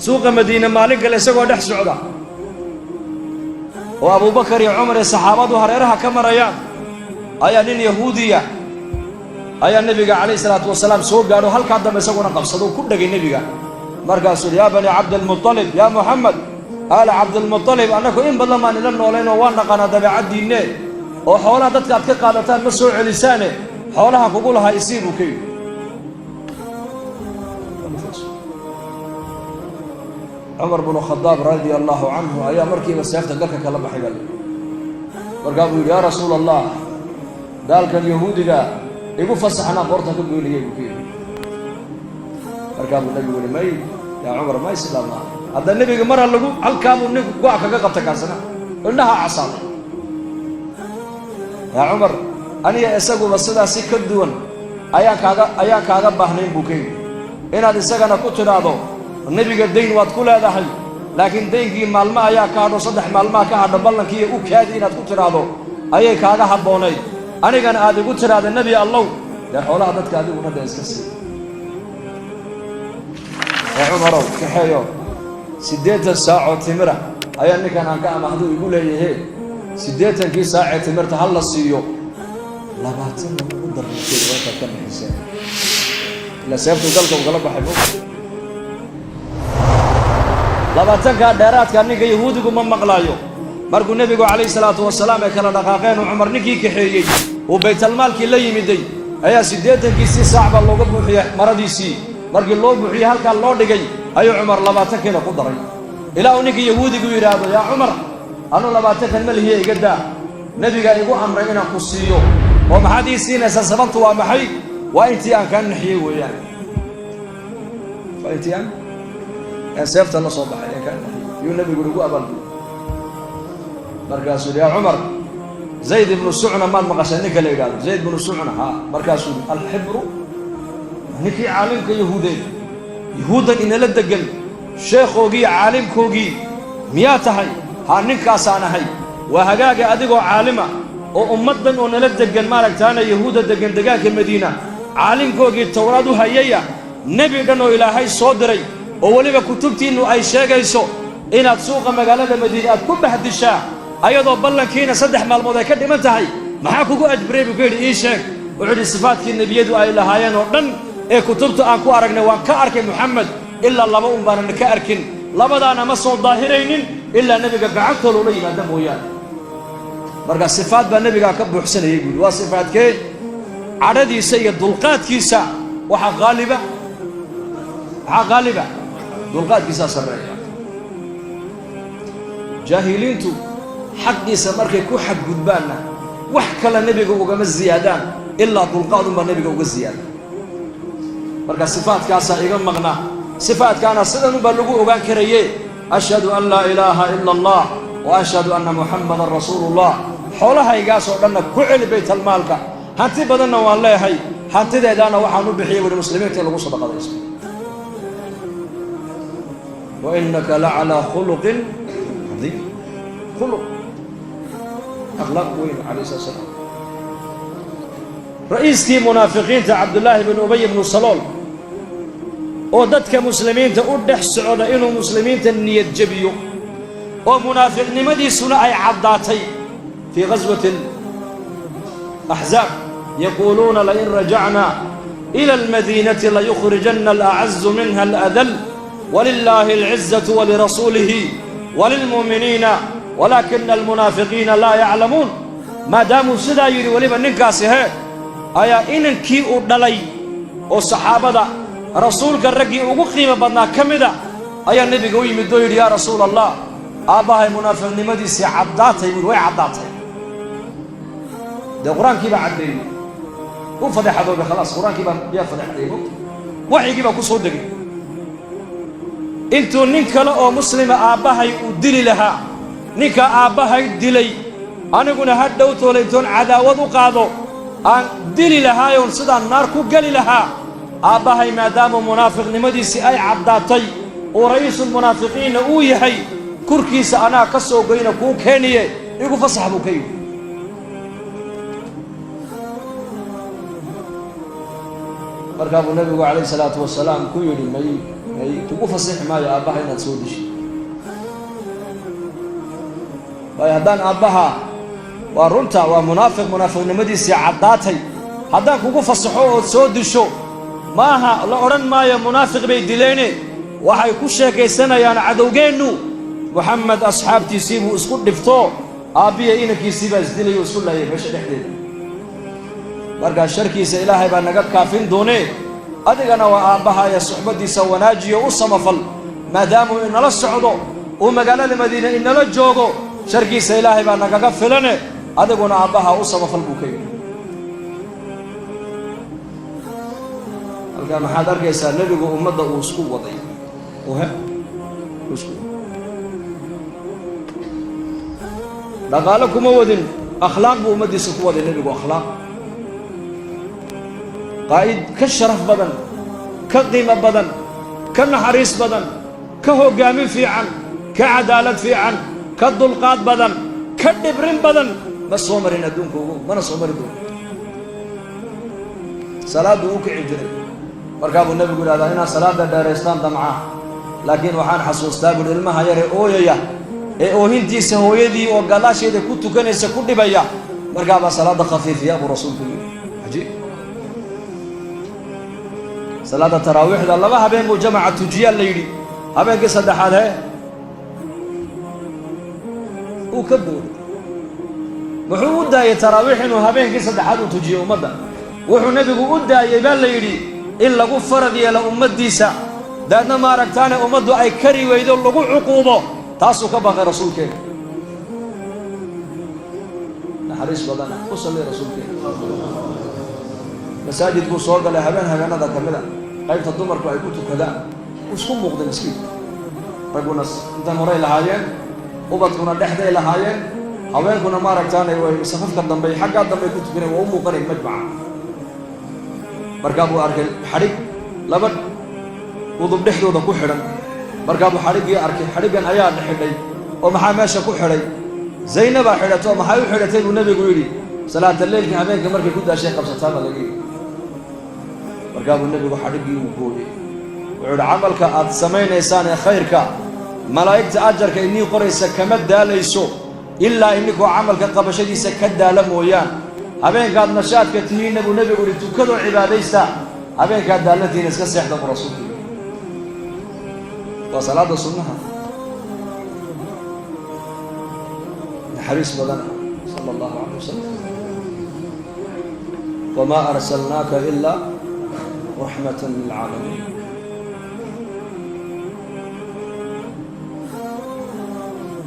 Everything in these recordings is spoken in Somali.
Suuqa Madiine maalin kale isagoo dhex socda oo Abuubakar iyo Cumar iyo saxaabadu hareeraha ka marayaan, ayaa nin Yahuudiya ayaa Nebiga calayhi salaatu wasalaam soo gaadho, halkaa dambe isaguna qabsado, ku dhegay Nebiga. Markaasuu yidhi: "Yaa bani Cabdilmutalib, yaa Muxamed aala Cabdilmutalib, annaku in badan baan ila noolayn oo waan naqaanaa dabeecaddiinne, oo xoolaha dadka aad ka qaadataan ma soo celisaane, xoolaha kugu lahaa isii," buu ka yidhi. Cumar bnu Khadaab radia allahu canhu ayaa markiiba seefta galka kala baxay baa layidhi. Markaa buu yidhi: "Yaa Rasuula Allah, gaalkan Yahuudiga igu fasaxnaa qoortan ka goynayay," buu ka yidhi. Markaa buu Nebigu yihi: "May, yaa Cumar, ma islaam maaha." Hadda Nebiga mara lagu halkaa buu ninku go-a kaga qabtay, kaasina indhaha casaaday. "Yaa Cumar, aniga isaguba sidaasi ka duwan ayaan kaaga baahnayn," buu ka yidhi, "inaad isagana ku tidhaahdo Nebiga dayn waad ku leedahay, laakiin daynkii maalmo ayaa ka hadho, 3 maalmaha ka hadho, ballankiiyo u kaadi inaad ku tidhaahdo ayay kaaga habboonayd. Anigana aad igu tidhaahda: Nebi Allow, dee xoolaha dadka adiguna dee iska sii." Ee Cumarow, kaxeeyo, 80 saacoo timira ayaa ninkan aan ka amahdu igu leeyahe, 80-kii saacee timirta ha la siiyo, 20-na ugu darnikeed waa intaad ka bixiseen. Ilaa seeftuu galka uu kala baxay mo 20-kaa dheeraadka ninka Yahuudigu ma maqlaayo. Markuu Nebigu calayhi salaatu wasalaam ay kala dhaqaaqeen uu Cumar ninkii kaxeeyey, uu baytalmaalkii la yimiday, ayaa 80-kiisii saac baa looga buuxiyey maradiisii. Markii loo buuxiyey, halkaa loo dhigay, ayuu Cumar 20-kiina ku daray, ilaa uu ninkii Yahuudigu yidhaahdo: "Yaa Cumar, anuu 20-kan ma lihiye, iga daa, Nebigaa igu amray inaan ku siiyo." "Oo maxaad ii siinaysaa? Sababtu waa maxay?" "Waa intii aan kaa nixiyey weeyaan, waa intii aan seefta la soo baxay aan kaa nixiyey," yuu Nebigu igu abaalguday. Markaasuu yidhi: "Yaa Cumar, Zayd ibnu Sucna maad maqashay, ninka la yidhahdo Zayd ibnu Sucna?" "Ha." Markaasuu yidhi: "Alxibru, ninkii caalimka Yahuudeed, Yahuuddan inala degan sheekhoogii, caalimkoogii miyaa tahay?" "Haa, ninkaasaan ahay." "Waa hagaaga, adigoo caalima oo ummaddan oo nala degan, maaragtaana Yahuudda degan degaanka Madiina caalimkoogii Towraad u hayaya, nebi dhan oo Ilaahay soo diray oo weliba kutubtiinnu ay sheegayso, inaad suuqa magaalada Madiina aad ku bahdishaa ayadoo ballankiina 3 maalmood ay ka dhiman tahay, maxaa kugu ajbiray?" buu ka yidhi. "Ii sheeg." Wuxuu yidhi: "Sifaadkii nebiyadu ay lahaayeen oo dhan ee kutubta aan ku aragnay waan ka arkay Moxamed, ilaa laba un baanan ka arkin. Labadaana ma soo daahiraynin ilaa nebiga gacantoo loola yimaada mooyaane. Marka sifaad baa nebigaa ka buuxsanayay," buuhi. "Waa sifaadkee?" Cadhadiisa iyo dulqaadkiisa waxaa qaaliba, waxaa qaaliba dulqaadkiisaa sarreeya. Jaahiliintu xaqiisa markay ku xadgudbaanna, wax kale nebiga ugama ziyaadaan, ilaa dulqaadunbaa nebiga uga ziyaada. Marka sifaadkaasaa iga maqna, sifaadkaana sidan unbaa lagu ogaan karaye. Ashhadu an laa ilaaha ila Allah wa ashhadu anna Muxamadan rasuulullah. Xoolahaygaasoo dhanna ku celi baytalmaalka. Hanti badanna waan leehay, hantideedaana waxaan u bixiyay, buhi, muslimiinta in lagu sadaqadaysto. Wa innaka la calaa khuluqin cadiim, khuluq, akhlaaq weyn, calayh salat salaam. Ra'iiskii munaafiqiinta, Cabdullaahi bn Ubay bnu Salool, oo dadka muslimiinta u dhex socda inuu muslimiinta niyad jebiyo, oo munaafiqnimadiisuna ay caddaatay fii ghaswati axzaab, yaquuluuna lain rajacnaa ila almadiinati layukhrijanna alacazu minha aladal, walilaahi alcizatu walirasuulihi walilmu'miniina walaakina almunaafiqiina laa yaclamuun. Maadaamuu sidaa yidhi, weliba ninkaasi hee ayaa inankii uu dhalay oo saxaabada Rasuulka raggii ugu qiimo badnaa ka mida ayaa Nebiga u yimid oo yidhi: "Yaa Rasuula Allah, aabbahay munaafiqnimadiisii caddaatay," buuri, "way caddaatay." Dee Qur-aankii baa caddeeyey, u fadeexadoobay, khalaas, Qur-aankii baa yaa fadeexadeeyey, mogta waxyigii baa ku soo degay. "Intuu nin kale oo muslima aabbahay uu dili lahaa, ninka aabbahay dilay aniguna ha dhow toole intoon cadaawad u qaado aan dili lahaayoon sidaan naar ku geli lahaa, aabbahay maadaama munaafiqnimadiisii ay caddaatay uu ra'iisulmunaafiqiinna uu yahay, kurkiisa anaa ka soo goyna kuu keeniye, igu fasax," buu ka yidhi. Markaa buu Nebigu calayhi salaatu wasalaam ku yidhi: "May, May, kugu fasixi maayo aabbaha inaad soo dishi. Waayo, haddaan aabbaha, waa runta, waa munaafiq, munaafiqnimadiisii caddaatay, haddaan kugu fasaxo ood soo disho, maaha la odhan maayo munaafiq bay dileene. Waxay ku sheekaysanayaan cadowgeennu, Moxamed asxaabtiisii buu isku dhifto, aabbiya inankiisii baa isdilay oo isku laayay meesha dhexdeeda. Markaa sharkiisa Ilaahay baa naga kaafin doonee, adigana waa aabbaha ee suxbaddiisa wanaajiyo, u samafal, maadaamuu inala socdo, uu magaalada Madiine inala joogo. Sharkiisa Ilaahay baa nagaga filane, adiguna aabbaha u samafal, buu ka yidhi. Halkaa maxaad arkaysaa? Nebigu ummadda uu isku waday, he isku dhaqaalo kuma wadin, akhlaaq buu ummaddiisa ku waday nebigu, akhlaaq. Qaa'id ka sharaf badan, ka qiimo badan, ka naxariis badan, ka hoggaamin fiican, ka cadaalad fiican, ka dulqaad badan, ka dhibrin badan ma soo marin adduunka ugu, mana soo mari doono. Salaadduu u kici jiray. Markaa buu nebigu yidhahdaa, inaad salaadda dheeraystaan damcaa, laakiin waxaan xasuustaa, buuhi, ilmaha yare ooyaya ee oohintiisa hooyadii oo gadaasheeda ku tukanaysa ku dhibaya. Markaa baa salaadda khafiifiya, buu rasuulku yidhi. Cajiib! Salaadda taraawiixda laba habeen buu jamaca tujiyaa la yidhi. Habeenkii saddexaad hee uu ka booday. Muxuu u daayey taraawiix inuu habeenkii saddexaad uu tujiyo ummadda? Wuxuu nebigu u daayey, baa la yidhi, in lagu farad yeelo ummaddiisa, daadna maaragtaane ummaddu ay kari weydo, lagu cuquubo. Taasuu ka baqay rasuulkeena. Naxariis badana! Ku salli rasuulkeena. Masaajid buu soo galay habeen habeenada ka mid a, qaybta dumarku ay ku tukadaan. Uu isku muuqday miskiinka. Ragguna intan horay lahaayeen, ubadkuna dhexday lahaayeen, haweenkuna maaragtaane way safafka dambey, xaggaa dambey ku tukaneen. Waa u muuqanay majmaca. Markaa buu arkay xadhig laba udub dhexdooda ku xidhan. Markaa buu xadhiggii arkay. Xadhiggan ayaa xidhay oo maxaa meesha ku xidhay? Zaynabaa xidhato. Maxay u xidhatay, buu nebigu yidhi. Salaata leylka habeenka markay ku daashay qabsataa, baa laga yidhi. Markaa buu nebigu xadhiggii uu gooyey. Wuxuu yidhi, camalka aad samaynaysaan ee khayrka, malaa'igta ajarka inii qoraysa kama daalayso ilaa ininkoo camalka qabashadiisa ka daala mooyaan. Habeenkaad nashaadka tihiinna, buu nebigu yidhi, tukadoo cibaadaysta. Habeenkaad daallantihiina iska seexda, buu rasuulku yidhi. Waa salaada sunnaha. Naxariis badana, sala allahu calayh wasalam. Wamaa arsalnaaka ilaa raxmatan lilcaalamiin.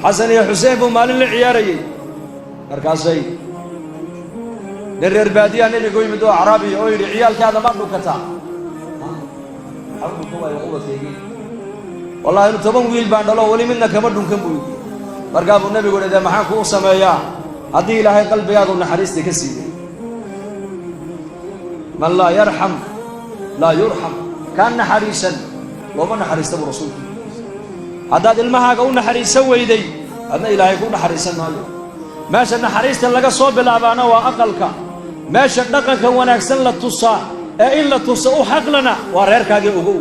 Xasan iyo Xuseen buu maalin la ciyaarayey. Markaasay nin reer baadiyaha nebigu yimid oo acraabiya oo yidhi, ciyaalkaada ma dhunkataa? Maxaa u dhunkan waayo ubadkaygii? Wallahi inu 10 wiil baan dhalo, weli midna kama dhunkan, buu yidhi. Markaa buu nebigu yidhi, dee maxaan kuu sameeyaa haddii Ilaahay qalbigaagu naxariista ka siiyey? Man laa yarxam laa yurxam. Kaan naxariisan looma naxariista, buu rasuulku yidhi. Haddaad ilmahaaga u naxariisan weyday, adna Ilaahay ku naxariisan maayo. Meesha naxariista laga soo bilaabaana waa aqalka. Meesha dhaqanka wanaagsan la tusaa ee in la tuso u xaqlana waa reerkaagii. Ogow,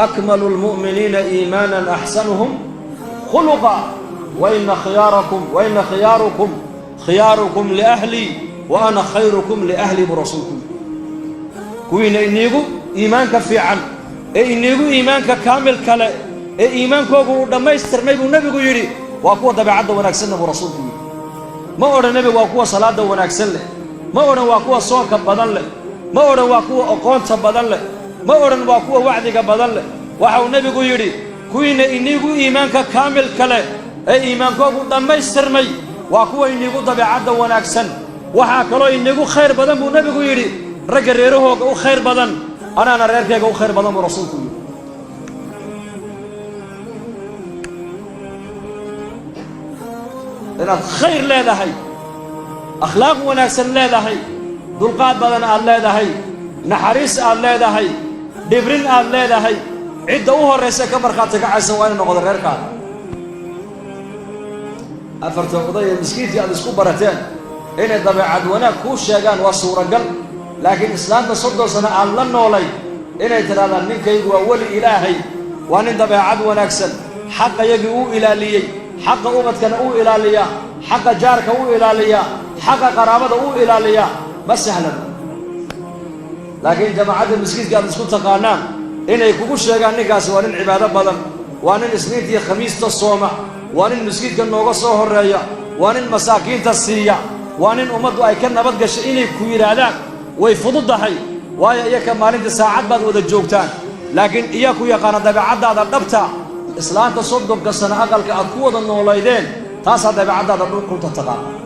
akmalu lmu'miniina iimaanan axsanuhum khuluqa, waina khiyaarakum, waina khiyaarukum khiyaarukum liahlii, wa ana khayrukum liahlii, buu rasuulku yidhi. Kuwiina iniigu iimaanka fiican ee iniigu iimaanka kaamil kale ee iimaankoogu uu dhammaystirmay, buu nebigu yidhi, waa kuwa dabeecadda wanaagsanna, buu rasuulku yidhi. Ma odhan nebigu waa kuwa salaadda wanaagsan leh, ma odhan waa kuwa soonka badan leh, ma odhan waa kuwa aqoonta badan leh, ma odhan waa kuwa wacdiga badan leh. Waxa uu nebigu yidhi, kuwiina iniigu iimaanka kaamilka leh ee iimaankoogu dhammaystirmay waa kuwa iniigu dabeecadda wanaagsan. Waxaa kaloo iniigu khayr badan, buu nebigu yidhi, ragga reerahooga u khayr badan. Anaana reerkayga u khayr badan, buu rasuulku yidhi. Inaad khayr leedahay, akhlaaq wanaagsan leedahay, dulqaad badan aad leedahay, naxariis aad leedahay, dhibrin aad leedahay, cidda u horraysa ka markhaati kacaysa waa inay noqdo reerkaada. Afarta oday ee miskiintii aad isku barateen inay dabeecad wanaag kuu sheegaan waa suuragal, laakiin islaanta 30 sano aad la noolay Inay tidhahdaan ninkaygu waa weli Ilaahay, waa nin dabeecad wanaagsan, xaqa yagii uu ilaaliyey, xaqa ubadkana uu ilaaliyaa, xaqa jaarka uu ilaaliyaa, xaqa qaraabada uu ilaaliyaa, ma sahlan. Laakiin jamaacadda maskiidka aad isku taqaanaan inay kugu sheegaan ninkaasi waa nin cibaado badan, waa nin Isniintii Khamiista sooma, waa nin maskiidka nooga soo horreeya, waa nin masaakiinta siiya, waa nin ummaddu ay ka nabad gashay, inay ku yidhaahdaan way fududahay, waayo iyaka maalintii saacad baad wada joogtaan. Laakiin iya ku yaqaana dabeecaddaada dhabta, islaanta 30-ka sano aqalka aad ku wada noolaydeen, taasaa dabeecaddaada runta taqaana.